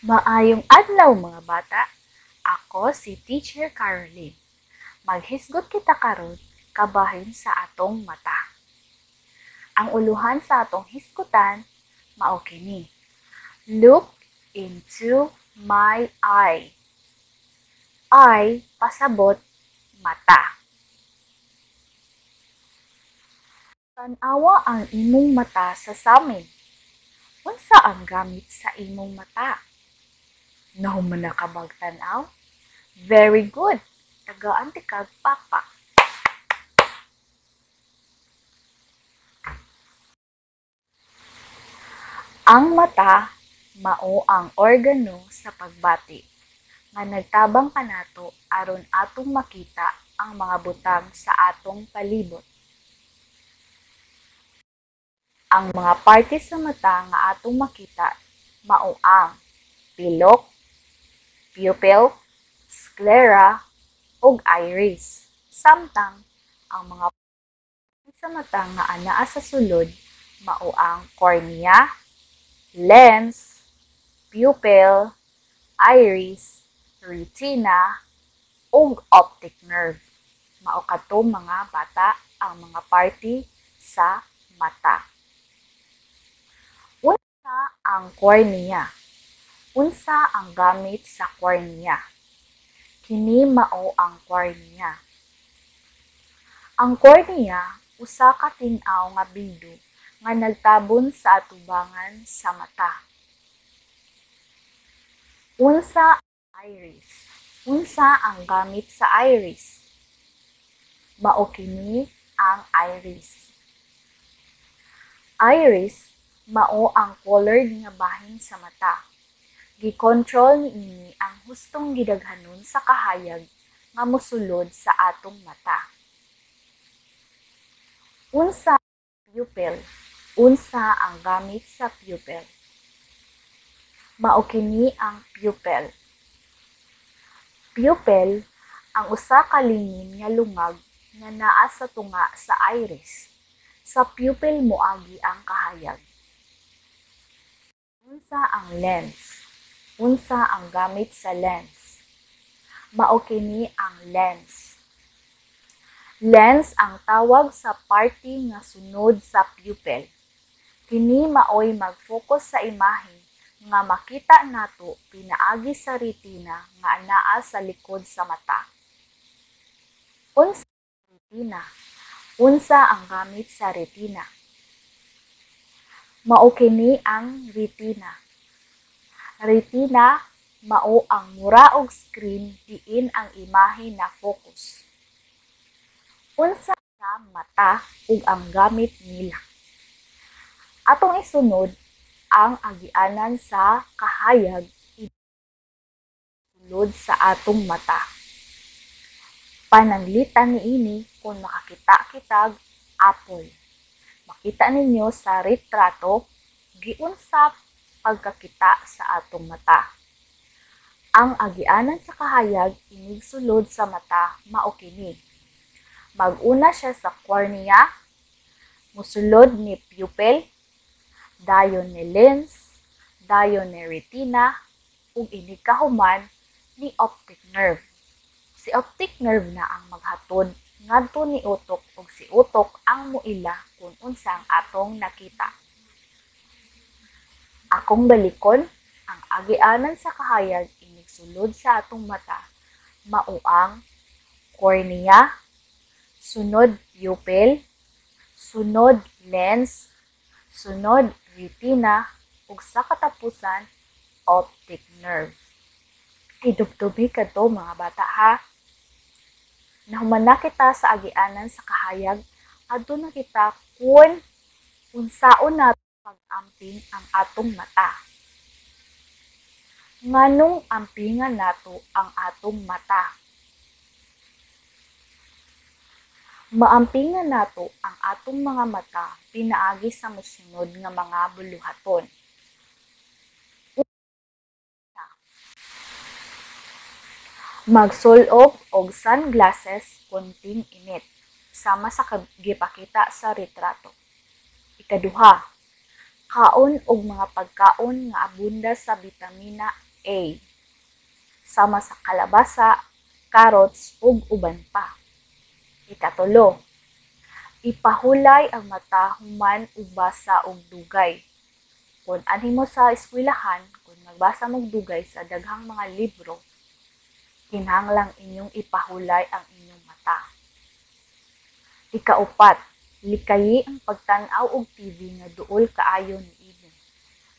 Maayong adlaw, mga bata. Ako si Teacher Caroline. Maghisgot kita karon kabahin sa atong mata. Ang uluhan sa atong hisgutan mao kini: "Look into my eye." Eye pasabot mata. Tan-awa ang imong mata sa samin. Unsa ang gamit sa imong mata? Nahuman na ka bag tan-aw? Very good! Tagaan tikag pakpak. Ang mata mao ang organo sa pagbati nga nagtabang kanato aron atong makita ang mga butang sa atong palibot. Ang mga parte sa mata nga atong makita mao ang pilok, pupil, sclera, ug iris. Samtang ang mga parte sa mata nga anaa sa sulod mao ang cornea, lens, pupil, iris, retina, ug optic nerve. Mao kadto, mga bata, ang mga parte sa mata. Unsa ang cornea? Unsa ang gamit sa cornea? Kini mao ang cornea. Ang cornea usa ka tin-aw nga bildo nga nagtabon sa atubangan sa mata. Unsa iris? Unsa ang gamit sa iris? Mao kini ang iris. Iris mao ang colored nga bahin sa mata. Gikontrol niini ang hustong gidaghanon sa kahayag nga mosulod sa atong mata. Unsa pupil? Unsa ang gamit sa pupil? Mao kini ang pupil. Pupil ang usa ka lingin nga lungag nga naa sa tunga sa iris. Sa pupil moagi ang kahayag. Unsa ang lens? Unsa ang gamit sa lens? Mao kini ang lens. Lens ang tawag sa parte nga sunod sa pupil. Kini maoy mag-focus sa imahe nga makita nato pinaagi sa retina nga anaa sa likod sa mata. Unsa retina? Unsa ang gamit sa retina? Mao kini ang retina. Retina mao ang mura og screen diin ang imahe na focus. Unsa sa mata ug ang gamit nila? Atong isunod ang agianan sa kahayag sulod sa atong mata. Pananglitan niini kung makakita kitag apple. Makita ninyo sa retrato giunsa pagkakita sa atong mata. Ang agianan sa kahayag inig sulod sa mata mao kini. Mag-una siya sa cornea, musulod ni pupil, dayon ni lens, dayon ni retina, ug inig kahuman ni optic nerve. Si optic nerve na ang maghatod ngadto ni utok ug si utok ang moila kung unsa ang atong nakita. Akong balikon, ang agianan sa kahayag inig sulod sa atong mata mao ang cornea, sunod pupil, sunod lens, sunod retina, ug sa katapusan optic nerve. Hidubdubi kadto, mga bata, ha. Nahuman na kita sa agianan sa kahayag, adto na kita kung unsaon nato pag-amping ang atong mata. Nganong ampingan nato ang atong mata? Maampingan nato ang atong mga mata pinaagi sa mosunod nga mga buluhaton. Una, magsul-ob og sunglasses kung ting-init, sama sa gipakita sa retrato. Ikaduha, kaon og mga pagkaon nga abunda sa bitamina A. Sama sa kalabasa, carrots ug uban pa. Ikatulo, ipahulay ang mata human og basa og dugay. Kung anhi mo sa eskwelahan, kung magbasa mog dugay sa daghang mga libro, kinahanglang inyong ipahulay ang inyong mata. Ikaupat, likayi ang pagtan-aw og TV nga duol kaayo niini.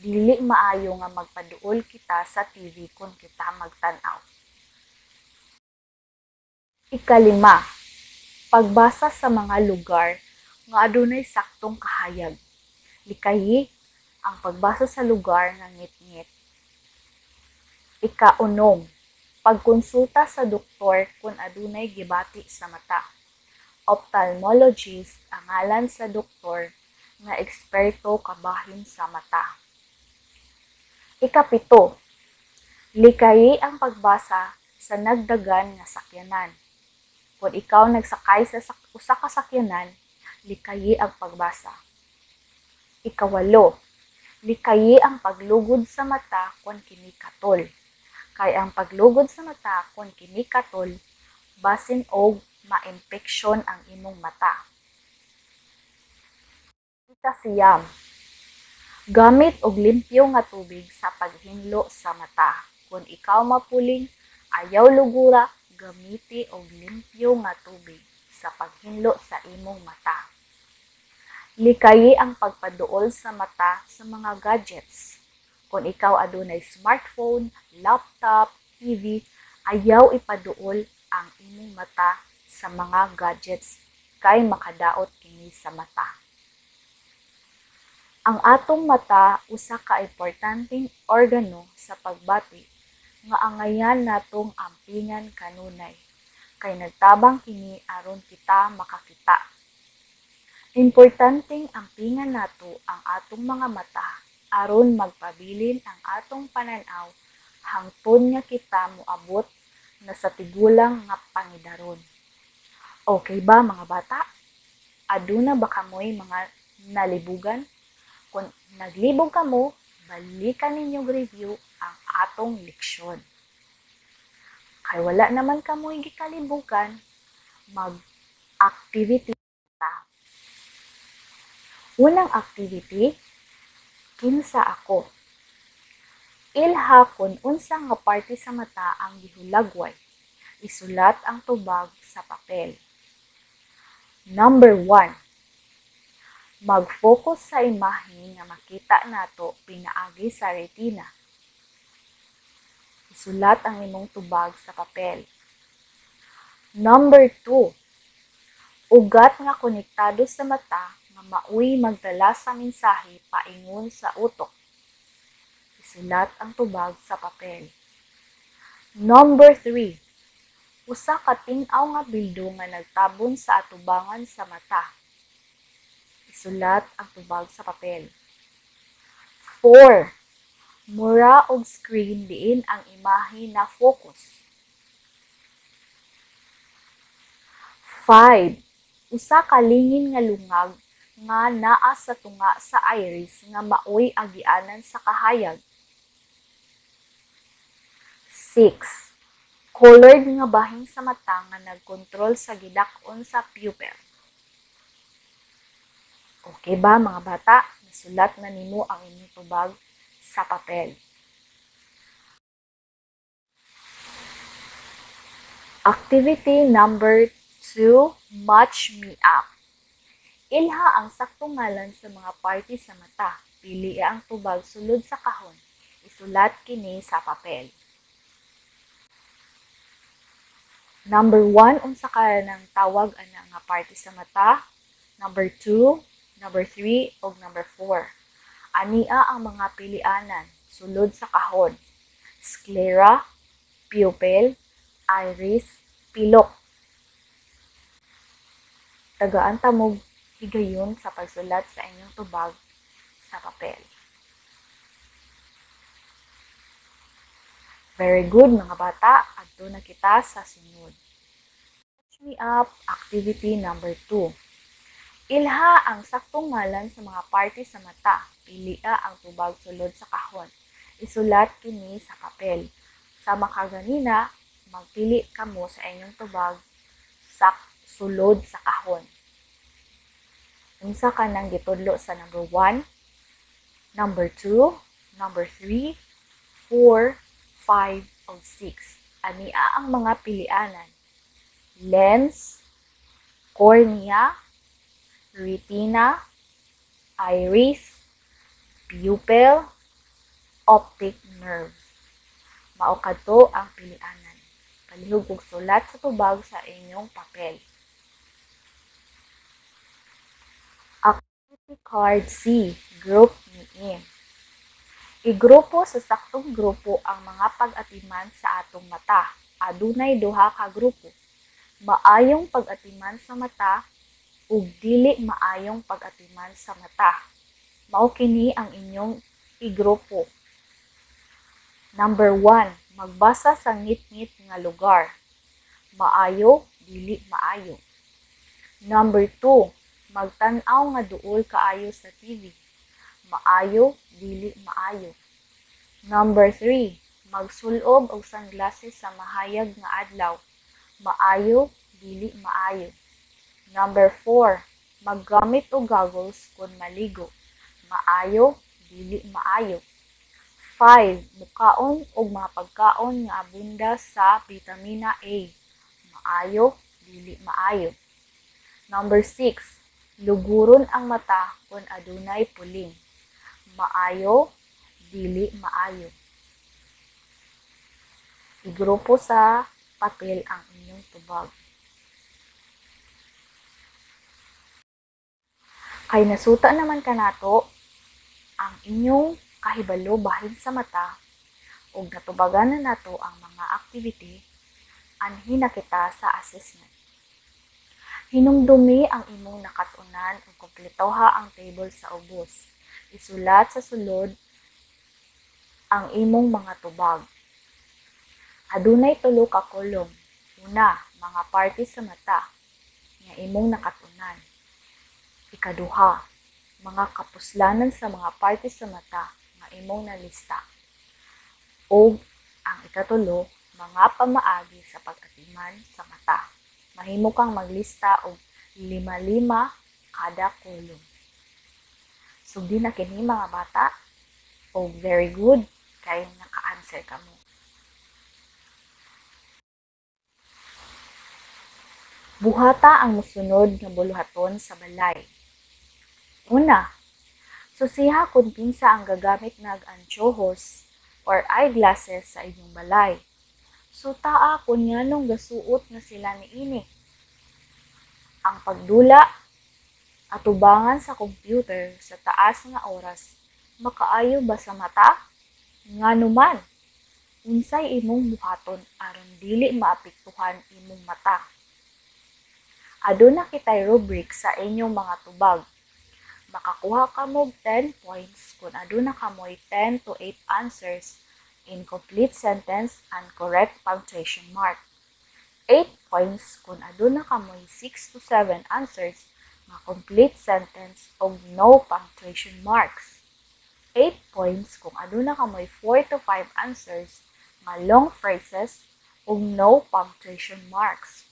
Dili maayo nga magpaduol kita sa TV kung kita magtan-aw. Ikalima, pagbasa sa mga lugar nga adunay saktong kahayag. Likayi ang pagbasa sa lugar nga ngitngit. Ikaunom, pagkonsulta sa doktor kung adunay gibati sa mata. Ophthalmologist ang ngalan sa doktor nga eksperto kabahin sa mata. Ikapito, likayi ang pagbasa sa nagdagan nga sakyanan. Kung ikaw nagsakay sa usa ka sakyanan, likayi ang pagbasa. Ikawalo, likayi ang paglugod sa mata kung kini katol. Kay ang paglugod sa mata kung kini katol, basin og maimpeksyon ang imong mata. Ikasiyam, gamit og limpyo nga tubig sa paghinlo sa mata. Kung ikaw mapuling, ayaw lugura, gamiti og limpyo nga tubig sa paghinlo sa imong mata. Likayi ang pagpaduol sa mata sa mga gadgets. Kung ikaw adunay smartphone, laptop, TV, ayaw ipaduol ang imong mata sa mga gadgets kay makadaot kini sa mata. Ang atong mata usa ka importanteng organo sa pagbati nga angayan natong ampingan kanunay kay nagtabang kini aron kita makakita. Importanteng ampingan nato ang atong mga mata aron magpabilin ang atong panan-aw hangtod nga kita moabot na sa tigulang nga pangidaron. Okay ba mga bata? Aduna ba kamoy mga nalibugan? Kung naglibog kamo, balikan ninyong review ang atong leksyon. Kay wala naman kamoy gikalibugan, mag-activity ta. Unang activity, kinsa ako? Ilha kung unsa nga parte sa mata ang gihulagway. Isulat ang tubag sa papel. Number 1. Mag-focus sa imahe nga makita nato pinaagi sa retina. Isulat ang imong tubag sa papel. Number 2. Ugat nga konektado sa mata nga maoy magdala sa mensahe paingon sa utok. Isulat ang tubag sa papel. Number 3. Usa ka tin-aw nga bildo nga nagtabon sa atubangan sa mata. Isulat ang tubag sa papel. 4. Mura og screen diin ang imahe na focus. 5. Usa ka lingin nga lungag nga naa sa tunga sa iris nga maoy agianan sa kahayag. 6. Colored nga bahin sa mata nga nagkontrol sa gidak-on sa pupil. Okay ba mga bata? Nasulat na nimo ang inyong tubag sa papel. Activity number 2, match me up. Ilha ang saktong ngalan sa mga parte sa mata. Pili ang tubag sulod sa kahon. Isulat kini sa papel. Number 1, unsa ka nang tawag ana nga parte sa mata? Number 2, number 3, ug number 4. Ania ang mga pilianan sulod sa kahon. Sclera, pupil, iris, pilok. Tagaan ta mo higayon sa pagsulat sa inyong tubag sa papel. Very good mga bata, adto na kita sa sunod. Catch me up, activity number 2. Ilha ang saktong ngalan sa mga parte sa mata. Pilia ang tubag sulod sa kahon. Isulat kini sa papel. Sama kaganina, magpili kamo sa inyong tubag sa sulod sa kahon. Unsa kanang gitudlo sa number 1, number 2, number 3, 4, 5, ug 6. Ania ang mga pilianan: lens, cornea, retina, iris, pupil, optic nerve. Mao kadto ang pilianan. Palihog og sulat sa tubag sa inyong papel. Activity card C, group me in. Igrupo sa saktong grupo ang mga pag-atiman sa atong mata. Adunay duha ka grupo: maayong pag-atiman sa mata ug dili maayong pag-atiman sa mata. Mao kini ang inyong igrupo. Number 1, magbasa sa ngitngit nga lugar. Maayo, dili maayo. Number 2, magtan-aw nga duol kaayo sa TV. Maayo, dili maayo. Number 3, magsulob og sunglasses sa mahayag nga adlaw. Maayo, dili maayo. Number 4, maggamit og goggles kon maligo. Maayo, dili maayo. 5, mukaon og mga pagkaon nga abunda sa bitamina A. Maayo, dili maayo. Number 6, luguron ang mata kon adunay puling. Maayo, dili maayo. Igrupo sa papel ang inyong tubag. Kay nasuta naman kanato ang inyong kahibalo bahin sa mata ug natubagan na nato ang mga activity, anhi na kita sa assessment. Hinumdumi ang imong nakat-unan ug kompletoha ang table sa ubos. Isulat sa sulod ang imong mga tubag. Adunay tulo ka kolum. Una, mga parte sa mata nga imong nakat-unan. Ikaduha, mga kapuslanan sa mga parte sa mata nga imong nalista. Ug ang ikatulo, mga pamaagi sa pag-atiman sa mata. Mahimo kang maglista og lima-lima kada kolum. Sugdi na kini, mga bata, og very good kay naka-answer kamo. Buhata ang mosunod nga buluhaton sa balay. Una, susiha kung kinsa ang gagamit nag antiyohos or eyeglasses sa inyong balay. Sutaa kung nganong gasuot na sila niini. Ang pagdula atubangan sa computer sa taas nga oras makaayo ba sa mata? Ngano man? Unsay imong buhaton aron dili maapektuhan imong mata? Aduna kitay rubric sa inyong mga tubag. Makakuha kamo og 10 points kung aduna kamoy 10 to 8 answers in complete sentence and correct punctuation mark. 8 points kung aduna kamoy 6 to 7 answers nga complete sentence og no punctuation marks. 8 points kung aduna kamoy 4 to 5 answers nga long phrases ug no punctuation marks.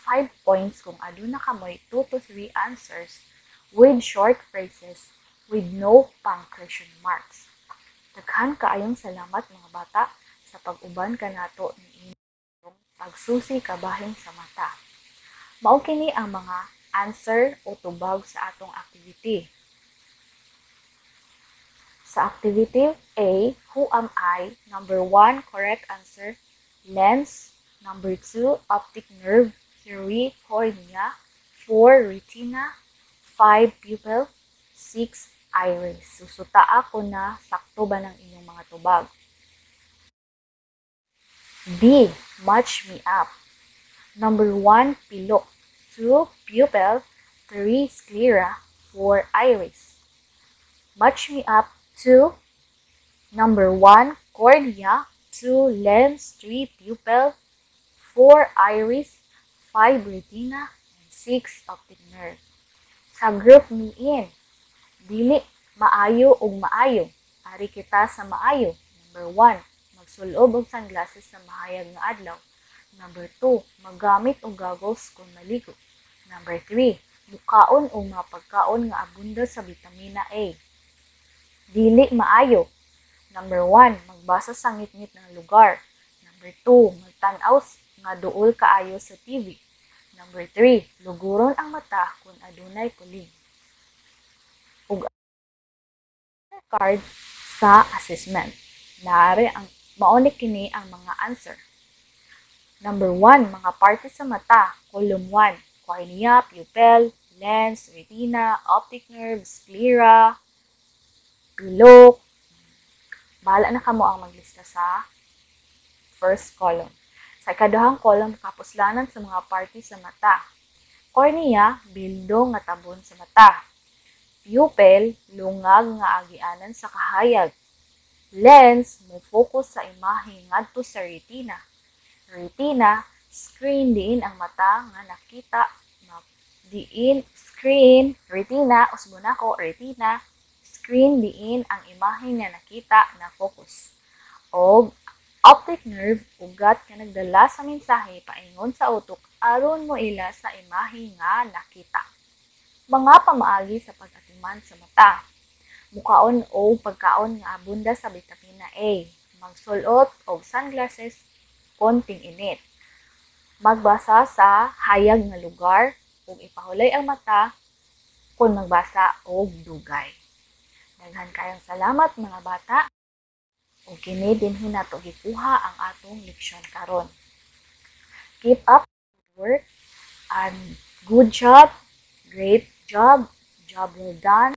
5 points kung aduna kamoy 2 to 3 answers with short phrases with no punctuation marks. Daghan kaayong salamat, mga bata, sa pag-uban kanato niining pagsusi kabahin sa mata. Mao kini ang mga answer o tubag sa atong activity. Sa activity A, who am I? Number 1, correct answer, lens. Number 2, optic nerve. 3, cornea. 4, retina. 5, pupil. 6, iris. Susutaa ko na sakto ba ng inyong mga tubag. B, match me up. Number 1, pilok. 2, pupil. 3, sclera. 4, iris. Match me up to number 1, cornea. 2, lens. 3, pupil. 4, iris. 5, retina. And 6, optic nerve. Sa group me in, dili maayo ug maayo. Ari kita sa maayo. Number 1, magsulob og sunglasses sa mahayag nga adlaw. Number 2, maggamit og goggles kung maligo. Number 3, mukaon og mga pagkaon nga abunda sa bitamina A. Dili maayo. Number 1, magbasa sa ngitngit nga lugar. Number 2, magtan-aw nga duol kaayo sa TV. Number 3, luguron ang mata kung adunay puling. Ug card sa assessment. Naare ang mao ni kini ang mga answer. Number 1, mga parte sa mata. Column 1, cornea, pupil, lens, retina, optic nerve, sclera, pilok. Bahala na kamo ang maglista sa first column. Sa ikaduhang column, kapuslanan sa mga parte sa mata. Cornea, bildo nga tabon sa mata. Pupil, lungag nga agianan sa kahayag. Lens, mo-focus sa imahe ngadto sa retina. Retina, screen diin ang mata nga nakita diin screen retina usbon nako, retina, screen diin ang imahe nga nakita na focus. Og optic nerve, ugat nga nagdala sa mensahe paingon sa utok aron moila sa imahe nga nakita. Mga pamaagi sa pag-atiman sa mata. Mukaon og pagkaon nga abunda sa bitamina A. Magsulot og sunglasses kon ting-init. Magbasa sa hayag nga lugar ug ipahulay ang mata kung magbasa og dugay. Daghan kayong salamat, mga bata. Ug kini dinhi nato gikuha ang atong leksyon karon. Keep up work and good job, great job, job well done.